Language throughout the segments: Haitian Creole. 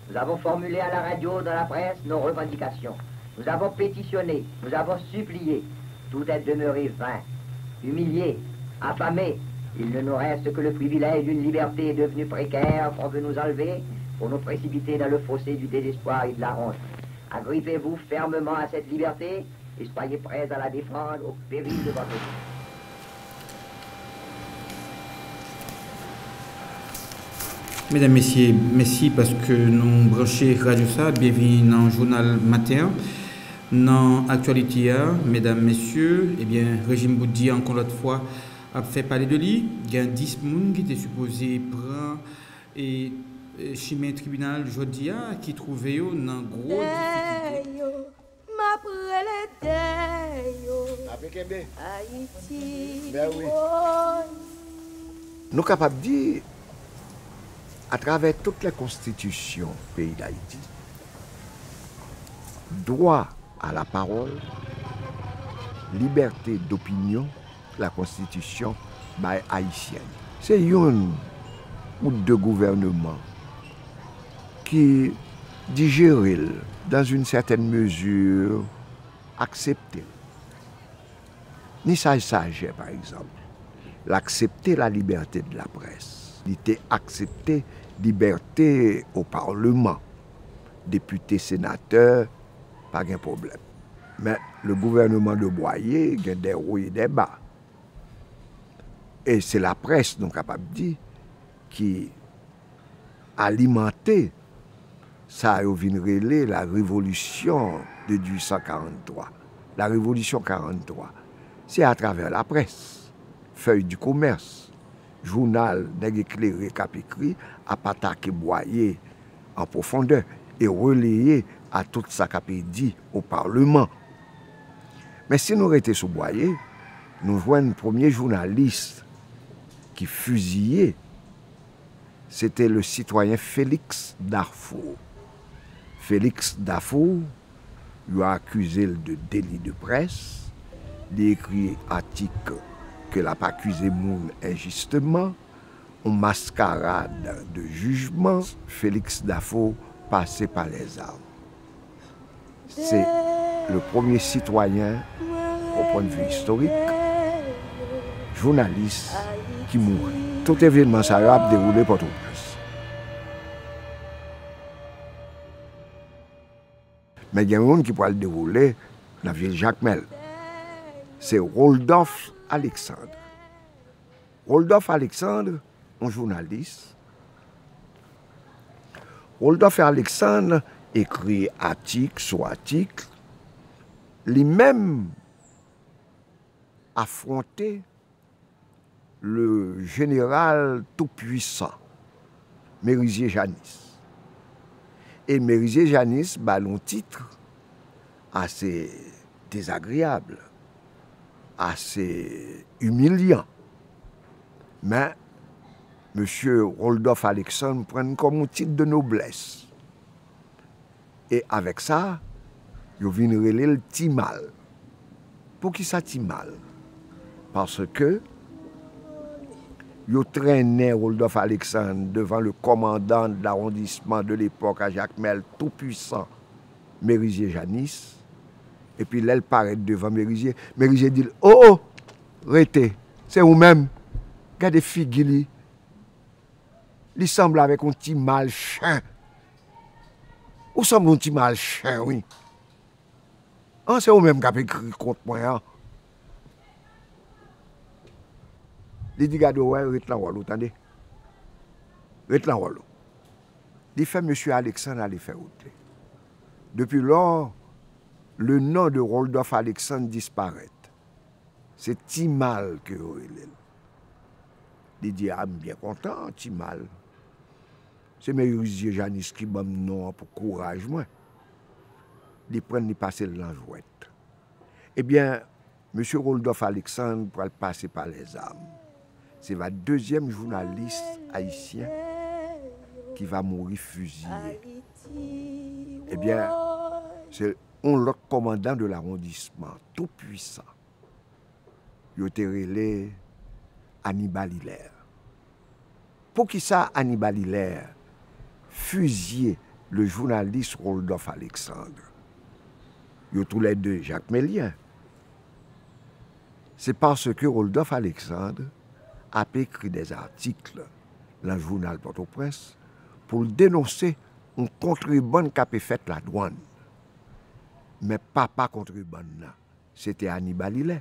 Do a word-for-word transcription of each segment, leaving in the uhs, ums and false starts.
Nous avons formulé à la radio, dans la presse, nos revendications. Nous avons pétitionné, nous avons supplié. Tout est demeuré vain. Humiliés, affamés, il ne nous reste que le privilège d'une liberté devenue précaire qu'on veut nous enlever pour nous précipiter dans le fossé du désespoir et de la honte. Agrippez-vous fermement à cette liberté et soyez prêts à la défendre au péril de votre vie. Medam, mesye, mèsi paske nou branche radyo sa. Byenvini nan jounal maten an. Nan aktyalite a, medam, mesye, ebyen, rejim Bout di a, ankò lòt fwa, ap fè pale de li. Gen dis moun ki te sipoze pran e, e, chimen tribinal jodi a ki twouve yo nan gwo difikilte. M ap rele dèyè yo. Ayiti. Nou kapab di, atravè tout lè konstitisyon peyi Dayiti, dwa a la pawòl, libète dopinyon, la konstitisyon bay Ayisyen. Se youn ou de gouvènman ki dijere l dans une certaine mesure, aksepte l. Ni Saj Sajè, pa egzanp, l aksepte la liberté de la presse. Li te aksepte libète o palman. Depite, senatè, pa gen pwoblèm. Men le gouvènman de Bwaye gen dè wo e dè ba. E se laprès, nou kapab di, ki alimante sa yo vin rele la révolution de dizwit san karanntwa. La révolution karanntwa, se atravè laprès, Feuille du Commerce, jounal nèg eklere k ap ekri ap atake Bwaye an pwofondè e releye a tout sa k ape di o palman. Men si nou rete sou Bwaye, nou jwenn premye jounalis ki fiziye, se te le sitwayen Félix Darfour. Félix Darfour, yo akize l de délit de presse, li ekri atik ke l ap akize moun enjisteman, yon maskarad de jijman, Félix Darfour pase pa lèzam. Se le premye sitwayen, o pwennvi istorik, jounalis ki mouri. Tout evènman sa yo ap dewoule Pòtoprens. Men gen youn ki pral dewoule nan vil Jakmèl. Se Roldòf Aleksandr. Roldòf Aleksandr, yon jounalis. Roldòf Aleksandr ekri atik sou atik. Li menm afwonte le jeneral toupwisan, Merizye Janis. E Merizye Janis ba l yon tit ase dezagreyab, ase imilyan. Men, mesye Roldòf Aleksandr pran l kòm yon tit de noblès. E avèk sa, yo vin rele l Ti Mal. Poukisa Ti Mal? Paske yo trennen Roldòf Aleksandr devan le kòmandan de lawondisman de lepòk a Jakmèl, toupwisan Merizye Janis. Epi lè l parèt devan Merizye, Merizye di l, o, o, rete, se ou menm. Gade figi li. Li sanble avèk yon ti mal chen. Ou sanble yon ti mal chen, wi. An, se ou menm k ap ekri kont mwen an. Li di, gade w wè, ret nan wòl ou, tande. Ret nan wòl ou. Li fè mesye Aleksandr ale fè wout li. Depi lò, le non de Roldòf Aleksandr disparèt. Se Ti Mal ke yo rele l. Li di, a, m byen kontan, Ti Mal. Se Merizye Janis ki ban m non an pou kouraj mwen. Li pran l, li pase l nan jwèt. Ebyen, mesye Roldòf Aleksandr pral pase pa lèzam. Se va dezyèm jounalis ayisyen ki va mouri fiziye. Ebyen, se yon lòt kòmandan de lawondisman toupwisan. Yo te rele Anibal Ilè. Poukisa Anibal Ilè fizye le jounalis Rodolphe Alexandre. Yo toulède Jakmelyen. Se paske Rodolphe Alexandre ap ekri dèzatik nan jounal Pòtoprens pou l denonse yon kontrebann k ape fèt ladwann. Men papa kontrebann nan, se te Anibal Ilè.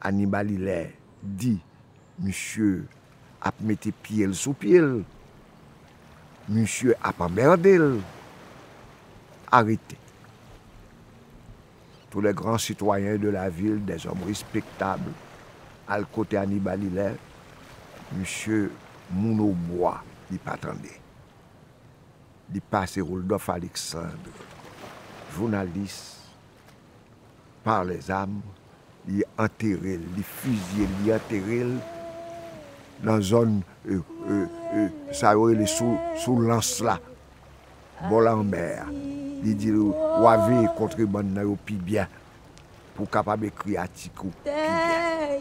Anibal Ilè di misye ap mete pye l sou pye l, misye ap anmède l. Arete. Tous les grands citoyens de la ville, des hommes respectables, al kote Anibal Ilè, misye moun obwa, li pa tande. Li pase Rodolphe Alexandre, jounalis, par les armes, li antere l, li fizye l, li antere l nan zòn, e, e, e, sa yo rele sou, sou lans la, bò lanmè a. Li di l, w a veye kontrebann nan yo pi byen pou w kapab ekri atik ou pi byen.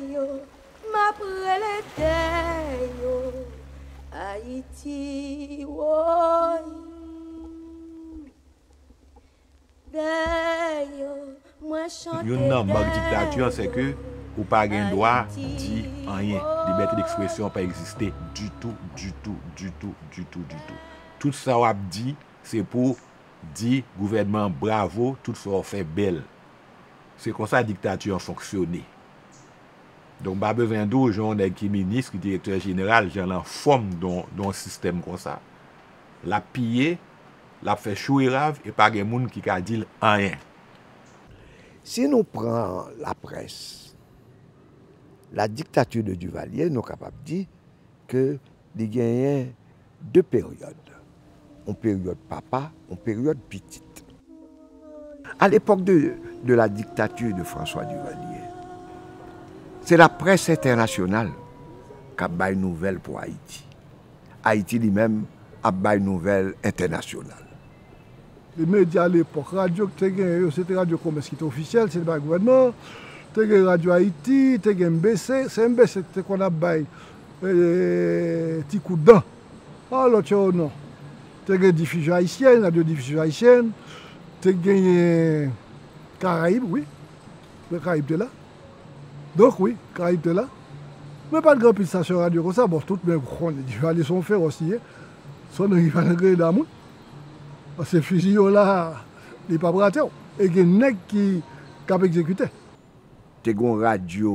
Dèyo, m ap rele dèyo, Ayiti, woy. Dèyo, mwen chante. Youn nan mank diktati an, se ke ou pa gen dwa di anyen. Libète dekspresyon pa egziste ditou, ditou, ditou, ditou, ditou. Tout sa w ap di, se pou di gouvènman an bravo, tout sa w fè bèl. Se konsa diktati an fonksyone. Donk, m pa bezwen di w, jan yon nèg ki minis, ki direktè jeneral, jan l anfòm dan, dan yon sistèm konsa. L ap piye, l ap fè cho e rav, e pa gen moun ki ka di l anyen. Si nou pran laprès, la dictature de Duvalier, nou kapab di ke li genyen de peryòd. Yon peryòd papa, yon peryòd pitit. À l'époque de, de la dictature de François Duvalier, se laprès entènasyonal k ap bay nouvèl pou Ayiti. Ayiti li menm ap bay nouvèl entènasyonal. Medya lepòk, radyo ki te genyen yo, se te radyo komès ki te ofisyèl, se te bay gouvènman an. Te gen Radyo Ayiti, te gen M B C, se M B C ki te konn ap bay, e, ti kout dan. A, lòt yo, non. Te gen Difizyon Ayisyèn, Radyo Difizyon Ayisyèn, te genyen Karayib, wi. Lè Karayib te la. Donk, wi, Karayib te la. Men pa t gen anpil estasyon radyo konsa. Bon, tout moun konnen Duvalier se yon fewòs li ye. Se yon nèg ki pa nan greda moun. Paske fizi yo la, li p ap rate w. E gen nèg ki, k ap egzekite. Te gen yon radyo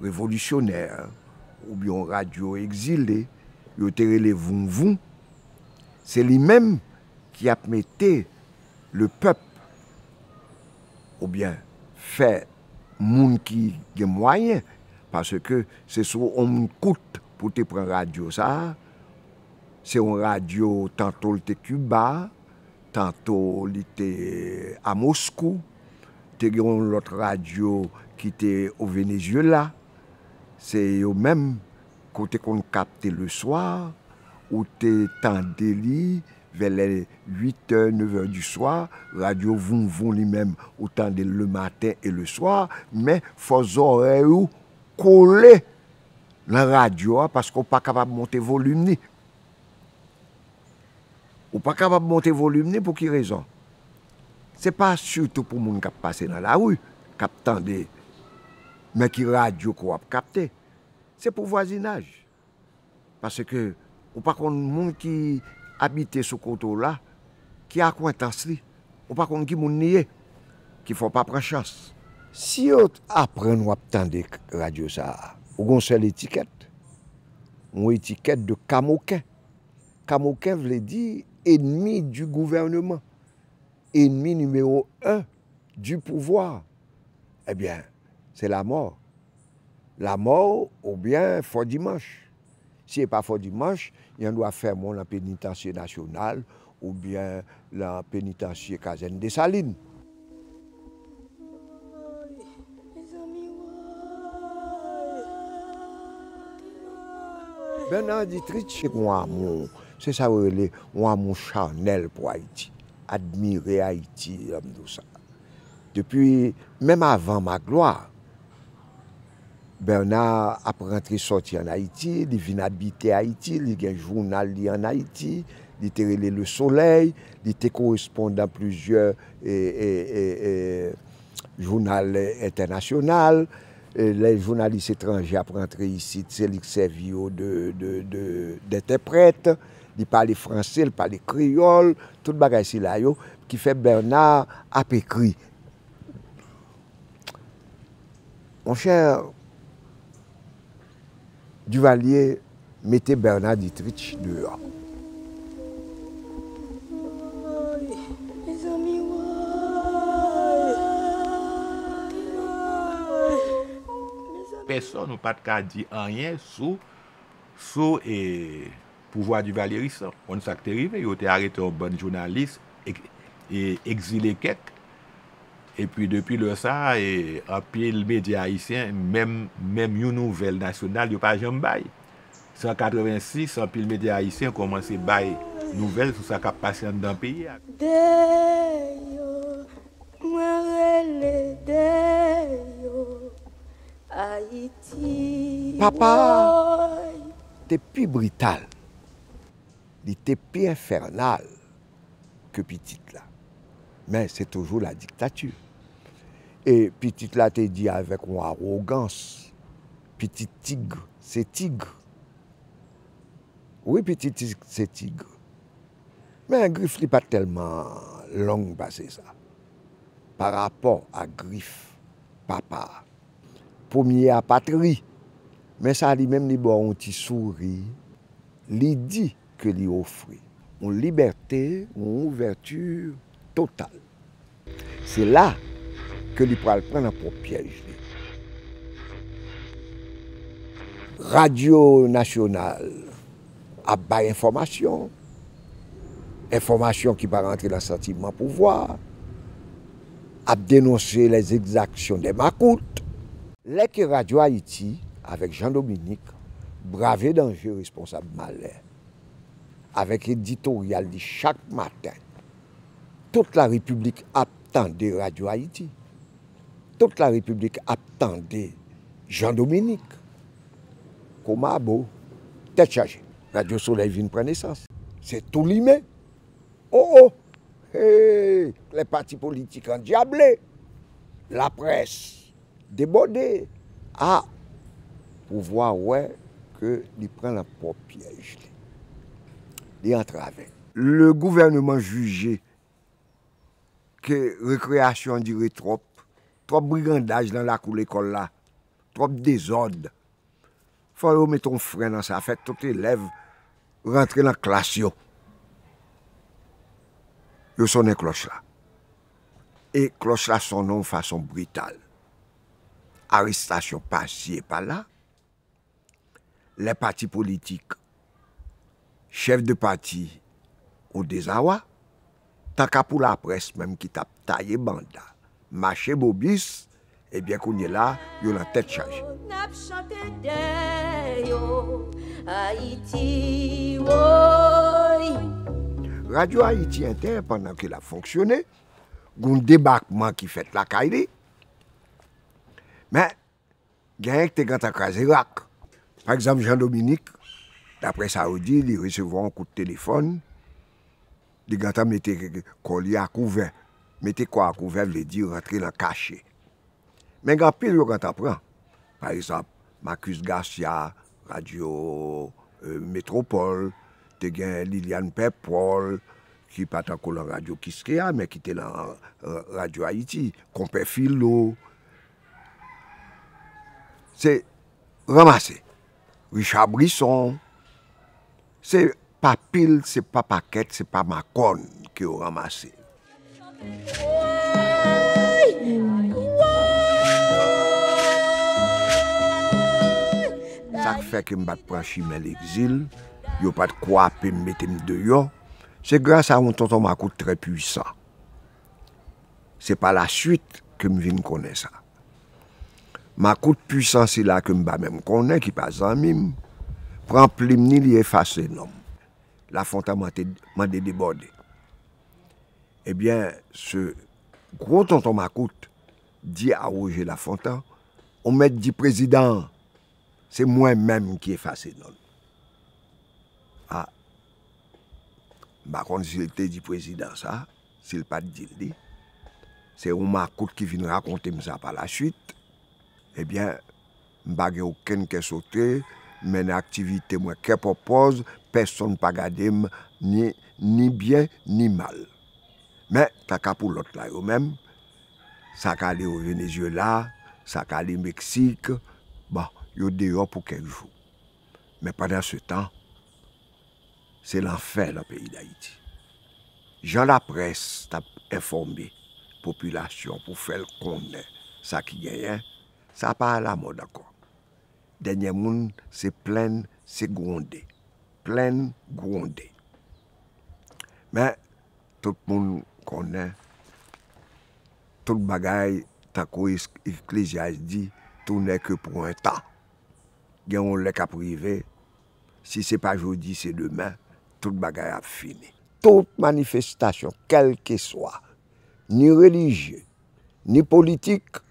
revolisyonè, oubyen yon radyo egzile, yo te rele Vounvoun. Se li menm ki ap mete lepèp, oubyen fè moun ki gen mwayen, paske se sou yon moun kout pou te pran radyo sa a. Se yon radyo, tanto l te Kiba, tanto li te a Moskou, te gen yon lòt radyo ki te o Venezyela. Se yo menm ke w te konn kapte leswa, ou te tande li vè lè uit è, nèf è di swa, radyo Vounvoun li menm, ou tande l lematen e leswa, men fò zòrèy ou kole nan radyo a, paske w pa kapab monte volim li. Ou pa kapab monte volim li pou ki rezon? Se pa sitou pou moun k ap pase nan lari, k ap tande, men ki radyo ke w ap kapte. Se pou vwazinaj. Paske ou pa konn moun ki abite sou kote w la, ki akwentans li. Ou pa konn ki moun li ye, ki fè w pa pran chans. Si yo aprann w ap tande radyo sa a, ou gen yon sèl etikèt, yon etikèt de kamoken. Kamoken vle di ennemi du gouvernement, ennemi nimewo en du pouvoir. Ebyen, se lamò. Lamò oubyen Fò Dimanch. Si e pa Fò Dimanch, y an dwa fèmen w nan Penitansye Nasyonal oubyen nan Penitansye Kazèn Desalin. Bernard Dietrich se yon amou, se sa yo rele yon amou chanèl pou Ayiti. Admire Ayiti, lè m di w sa. Depi menm avan Magloire, Bernard ap rantre sòti ann Ayiti, li vin abite Ayiti, li gen jounal li ann Ayiti, Li te rele Le Soleil, li te korespondan plizyè, e, e, e, e, jounal entènasyonal. E, lè jounalis etranje ap rantre isit, se li k sèvi yo de, de, de, dentèprèt. Li pale franse, li pale kreyòl, tout bagay sila yo ki fè Bernard ap ekri. Monchè, Duvalier mete Bernard Dietrich deyò. Pèsonn ou pa t ka di anyen sou, sou, e, pouvwa divalyeris lan. Konn sa k te rive, yo te arete yon bann jounalis, ek-, e, egzile kèk. Epi depi lè sa a, e, anpil medya ayisyen, menm, menm yon nouvèl nasyonal, yo pa janm bay. Se an katrevensis, anpil medya ayisyen kòmanse bay nouvèl sou sa k ap pase anndan peyi a. Deyò, mwen rele deyò, Ayiti. Papa te pi brital, li te pi enfènal ke pitit la. Men se toujou la diktati. E pitit la te di avèk yon awogans, pitit tig, se tig. Wi, pitit tig, se tig. Men grif li pa t tèlman long pase sa, pa rapò a grif papa a. Premye a pa t ri, men sa li menm li ba w yon ti souri, li di ke li ofri yon libète, yon ouvèti total. Se la ke li pral pran nan pwòp pyèj li. Radyo Nasyonal ap bay enfòmasyon, enfòmasyon ki pa rantre nan santiman pouvwa, ap denonse les exactions des makout. Lè ke Radyo Ayiti, avèk Jean Dominique, brave danje responsab malè, avèk editoryal li chak maten, tout la repiblik ap tande Radyo Ayiti. Tout la repiblik ap tande Jean Dominique. Komabo, tèt chaje. Radyo Solèy vin pran nesans. Se tou limen. O, o! Hey! Lè pati politik andyable, laprès debòde. A! Pouvwa wè ke li pran nan pwòp pyèj li. Li antrave. Le gouvernement jije ke rekreyasyon an dire twòp, twòp brigandaj nan lakou lekòl la, twòp dezòd. Fò yo mete yon fren nan sa, fè tout elèv rantre nan klas yo. Yo sonnen klòch la. E klòch la sonnen yon fason brital. Arestasyon pasi e pala. Lè pati politik, chèf de pati o dezawa, tanka pou laprès menm ki t ap taye banda, mache bobis, ebyen kounye la, yo nan tèt chaje. N ap chante dèyò Ayiti, woy. Radyo Ayiti Entè, pandan ke l ap fonksyone, gon debakman ki fèt lakay li. Men, genyen ki te gentan kraze rak. Pa egzanp, Jean Dominique, daprè sa yo di, li resevwa yon kout telefòn, li gentan mete kò li akouvè. Mete kò akouvè vle di rantre nan kache. Men gen anpil yo gentan pran. Pa egzanp, Marcus Garcia, Radyo, e, Metropole, te gen Liliane Pèpòl, ki pa t ankò nan Radyo Kiskeya, men ki te nan, e, Radyo Ayiti, Konpè Filo. Se ranmase. Richard Brisson. Se pa pil, se pa pakèt, se pa makòn ke yo ranmase. Sa k fè ke m pa t pran chimen legzil, yo pa t kwape m, mete m deyò, se gras a yon tonton makout trè pwisan. Se pa la swit ke m vin konnen sa. Makout pwisan sila ke m pa menm konnen, ki pa zanmi m, pran plim ni, li efase non m. Lafontan mande, mande debòde. Ebyen, se gwo tonton makout di a Woje Lafontan, ou mèt di prezidan an, se mwen menm ki efase non l. A, M pa konn si l te di prezidan sa, si l pa t di l li. Se yon makout ki vin rakonte m sa pa la swit. Ebyen, m pa gen okenn kè sote, m mennen aktivite mwen kè pòpòz, pèsonn pa gade m ni, ni byen ni mal. Men, kaka pou lòt la yo menm, sa k ale o Venezyela, sa k ale Meksik, bon, yo deyò pou kèk jou. Men pandan se tan, se lanfè nan peyi Dayiti. Jan laprès t ap enfòme popilasyon pou fè l konnen sa ki genyen, sa pa alamòd ankò. Dènye moun, se plenn, se gwonde. Plenn, gwonde. Men, tout moun konnen, tout bagay, tankou es-, Eklezyas di, tout n'est que pour un temps. Gen yon lè k ap rive, si se pa jodi, se demen, tout bagay ap fini. Tout manifestasyon, kèlkeswa, ni relijye, ni politik,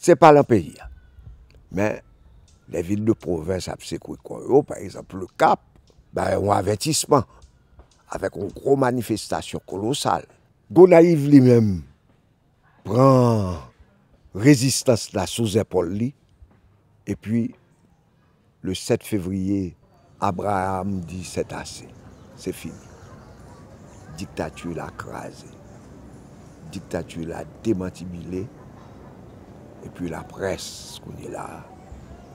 se pa lan peyi a. Men, lè vil de pwovens ap sekwe kò yo, pa egzanp, Le Cap, bay yon avètisman, avèk yon gwo manifestasyon kolosal. Gonayiv li menm pran rezistans la sou zèpòl li, epi le sèt fevriye, Abraham di, c'est assez, se fini. Diktati la kraze. Diktati la demantibile. Epi laprès, kounye la,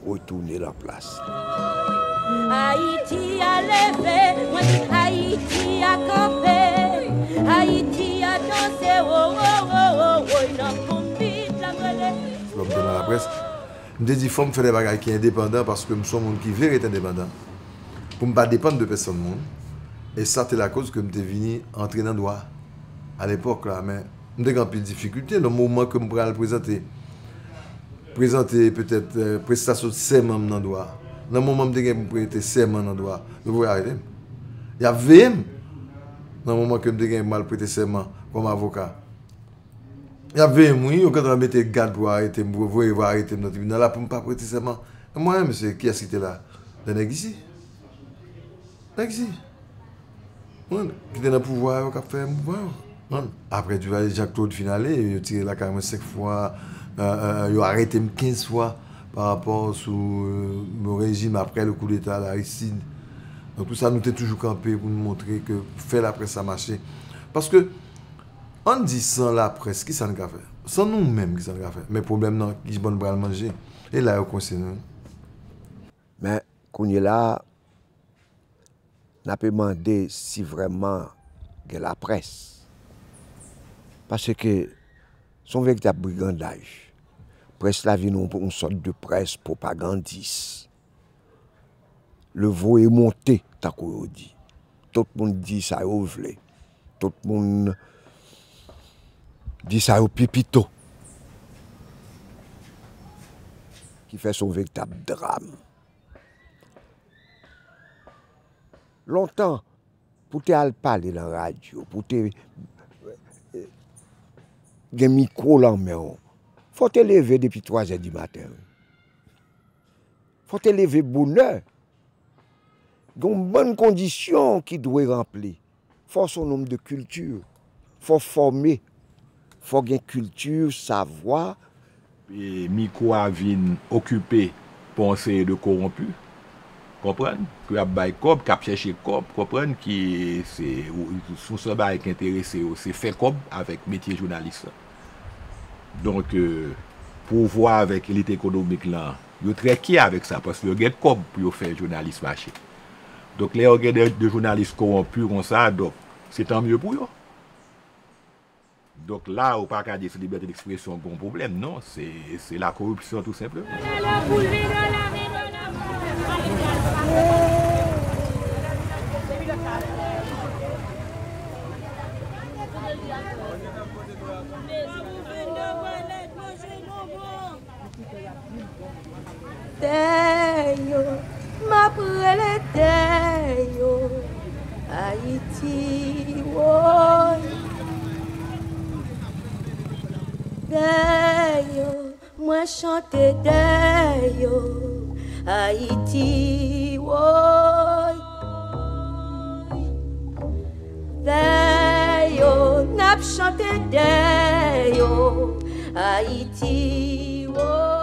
retounen lan plas li. Ayiti a leve, mwen di Ayiti a kanpe, Ayiti a danse, wo, wo, wo, wo, woy, nan konbit la m rele. Lè m te nan laprès, m te di, fò m fè de bagay ki endepandan, paske m se yon moun ki vle ret endepandan, pou m pa depann de pèsonn moun. E sa te lakoz ke m te vini antre nan dwa a lepòk la. Men, m te gen anpil difikilte nan moman ke m pral prezante, prezante petèt, eh, prestasyon sèman m nan dwa. Nan moman m te gen pou m prete sèman nan dwa, yo voye arete m. Y ap veye m. Nan moman ke m te gen pou m al prete sèman kòm avoka, y ap veye m, wi, yo gentan mete gad pou arete m, pou voye, pou arete m nan tribinal la, pou m pa prete sèman. Mwen, mesye, kiyès ki te la? De nèg isi. Nèg isi. Mwen, ki te nan pouvwa yo, k ap fè mouvman yo. Mwen, apre Duvalier, Jean Claude fin ale, yo tire lakay mwen senk fwa, euh, euh, yo arete m kenz fwa pa rapò sou, euh, le régime après le coup d'État, Aristide. Donk, tout sa, nou te toujou kanpe pou nou montre ke fè laprès sa mache. Paske, ann di san laprès, ki sa n ka fè? San nou menm, ki sa n ka fè? Men pwoblèm nan, ki bò n pral manje? E la yo kwense nou. Men, kounye la, n ape mande si vrèman gen laprès. Paske se yon veritab brigandaj. Près la vin yon, yon sòt de près pwopagandis. Le voye monte, tankou yo di. Tout moun di sa yo vle. Tout moun di sa yo pi pito. Ki fè se yon veritab dram. Lontan, pou te al pale nan radyo, pou te, eh, gen mikwo lan men w, fò w te leve depi twazè di maten. Fò w te leve bonè. Gen yon bann kondisyon ki dwe ranpli. Fò w se yon nonm de kilti. Fò w fòme. Fò w gen kilti, savwa. E mikwo a vin okipe pa yon seri de kowonpi, konprann, ke ap bay kòb, k ap chèche kòb, konprann, ki se, se yon seri bagay ki enterese yo, se fè kòb avèk metye jounalis la. Donk, euh, pouvwa avèk elit ekonomik lan, yo trè kyè avèk sa, paske yo gen kòb pou yo fè jounalis mache. Donk, lè yo gen de, de jounalis kowonpi konsa, donk, se tan mye pou yo. Donk, la, ou pa ka di se libète dekspresyon ki yon pwoblèm, non, se, se la koripsyon, tou senpleman. Tè yo, m ap rele tè yo, Ayiti, woy. Tè yo, mwen chante tè yo, Ayiti, woy. Dèyo, n ap chante dèyo, Ayiti, wo.